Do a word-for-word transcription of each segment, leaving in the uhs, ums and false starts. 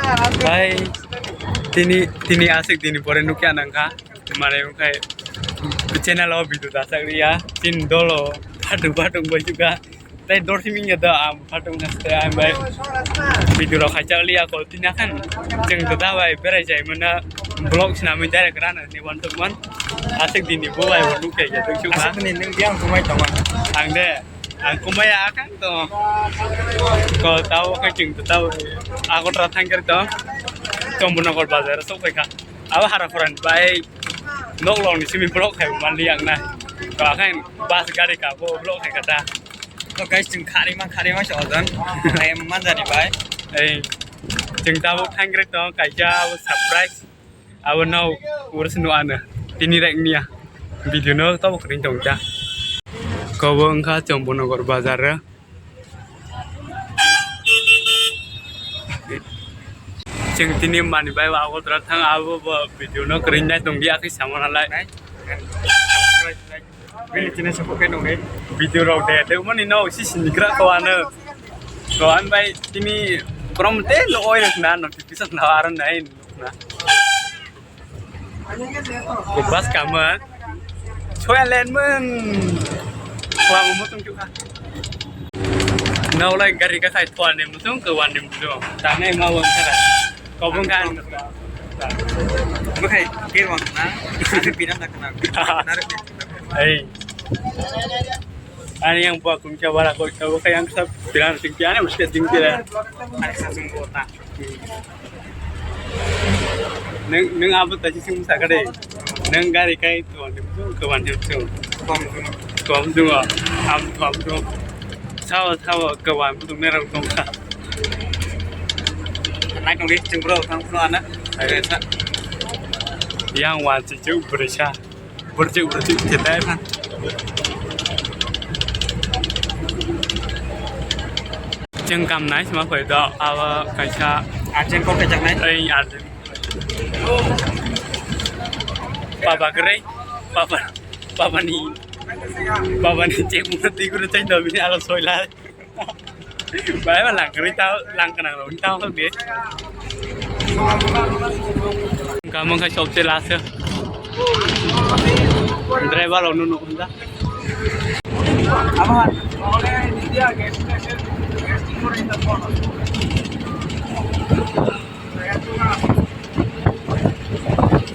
Bai, tini, tini aswk dini pore nukya nangkha. Mane wngkha channel o video dachak liya. Tin dolo phatung phatung bai chukha. Tei dor simi ya da am phatung haste am bai. Video rok khai chak liya ko tini akhan. Chwng da bai berai jai mana vlog sinamwi direct rana ni wan tuk man. Aswk dini bo bai bo nukya ya tuk chukha. Aswk ni nung yang kumai tama. Ang de. Ang kumaya akang to. Ko tao ka ching to tao. Agartala thangkar to. Chombonagar bazar sok pai kha. Abo hara phoran bai nok long ni simi block khai mali ang na. Ko akang bus gari ka bo block khai kata. To guys, ching khari ma khari ma so jan. Ai manjari bai. Ei. Ching tao thangkar to kaisa abo surprise. Abo no urus no ano tini rek niya video no tobo kring tong ta. Kobo wngkha Chombonagar bazar o. Chwng tini mani bai Agartala thang abo bo video no kring nai tong di akhe samana lai. Bini chini support khe nungwi. Video rok de, de mani no si sini gra ko ano. Ko an bai tini krom te no oi na notification na aron nai na. Ko bus kama. Choya len mun. Ko ang mutung chuka. No lai gari ka khai thwa ne mutung ko wan ne mutung. Ta ne ma wan kara. Ko bung kan. Bukai ke wan na. Asa piran tak na. Ei. Ani yang buat kumcha wala ko ko ka yang sab piran sing pian mesti sing pian. Ani sa sung kota. Neng neng apa tadi sing sakade. Neng gari kai tu wan tu ke wan tu. Kom tu. Kom tu am kom tu. Sao sao ke wan tu merang tu. Nai nong di sing bro kang tu ana. Ayo sa. Yang wan si chu berisa. Burjuk burjuk kita kan. Chwng kam nai sima khoi do abo kaisa. Arjen kok kajak nai. Ei arjen. Papa kere, papa, papa ni, papa ni chek muna tiguru chai do bini alo soila. Bai ba lang kari tao lang kanang rok tao hok de. Kamang khai sobse last. Driver lo nunu hunda.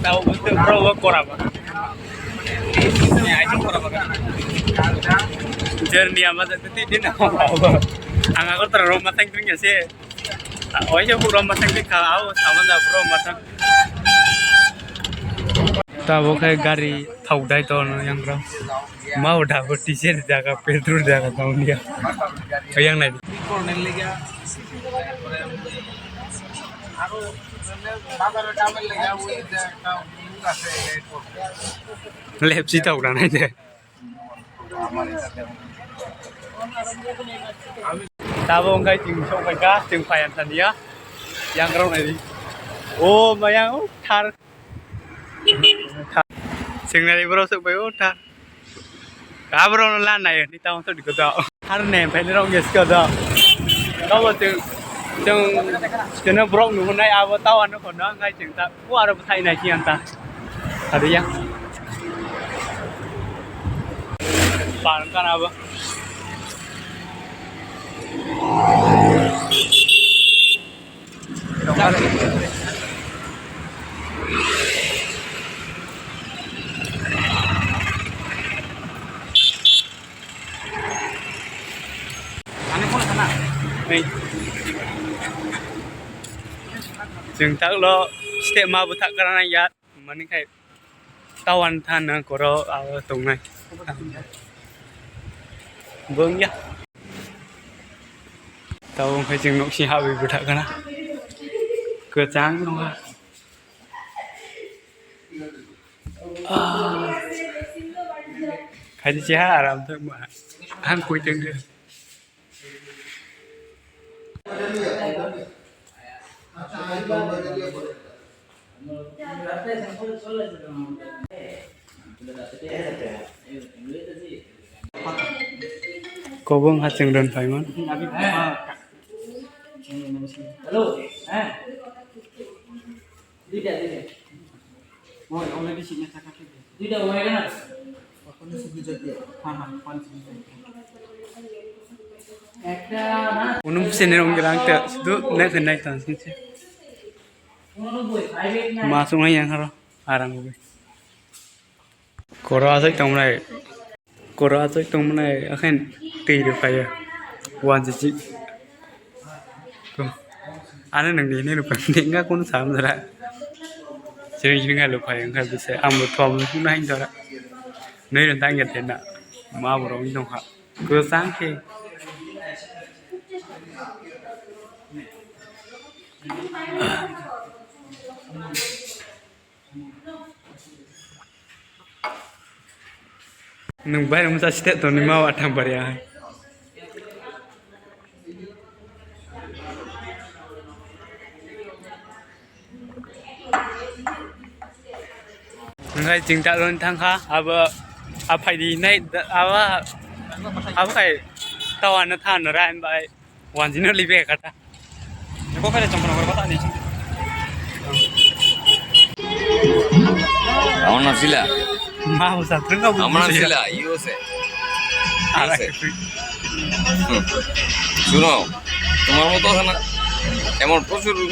Tao bro kora ba. Journey ama jati din ang ako tara roma tang kring ase. Oya pura masang di kha au saman da bro masang. Tabo khai gari thok dai to no yang bro. Mau da bo diesel jaga petrol jaga tong dia. Yang nai. Lepsi tau rana je. Tabo wngkha chwng sokphaikha, chwng phaiyan thaniya. Yang rok nai. O maya o thar. Chwng nai bro sokphai o thar. Ka bro no la nai ni tamo sodi ko do. Har ne phai rong yes ko do. Tabo chwng chwng chwng borok nuhunai abo tao ano kono ngai chwng ta. O aro bwthai nai khe ang ta. Kariya. Parang kan abo. Chwng tak lo step ma bwthak kana ya. Mani khai tawan than ang koro abo tongnai. Bung ya. Tawan khai chwng nok si habwi bwthak kana. Kwchang nongha. Ah. Khai si ha aram thang ma. Han koi teng. Kobong ha chwng ron phaimon. Hello. দুইটা, দুইটা। ওই, already signature কাটে দে। দুইটা ওই না? ওখানে শুধু যদি, হ্যাঁ, হ্যাঁ, ওখানে শুধু যদি। একটা না? Unum sini rong gerang te, sudu nek henai tan sini. Unum boi, private na? Masuk ngai yang haro, arang boi. Koro aswk tongmani, koro aswk tongmani, akhen twi rwkhaio, wanjijik. Ano nwngni hwnwi rwkha, nwngkha kunu samjra. Siring siring hai rwkha, wngkha bise, ang bo thom nukna hwn dora. Nwi rwkha, ang ya thena, ma borok wng tongkha. Kwchang khe. Nwng bai wngsa site tongni ma wa thang paria hai. Wngkha chwng ta rwni thangkha abo, a phaidi nai abo, abo khai tawa no than rai bai. Wanjino libe kata. Ko kare chong kono korba ta ni. Amon nasila. Ma usa trunga bu. Amon nasila, U S A. Ara U S A. Hm. শুনো, তোমার মতো আছে না? এমন প্রচুর রোগী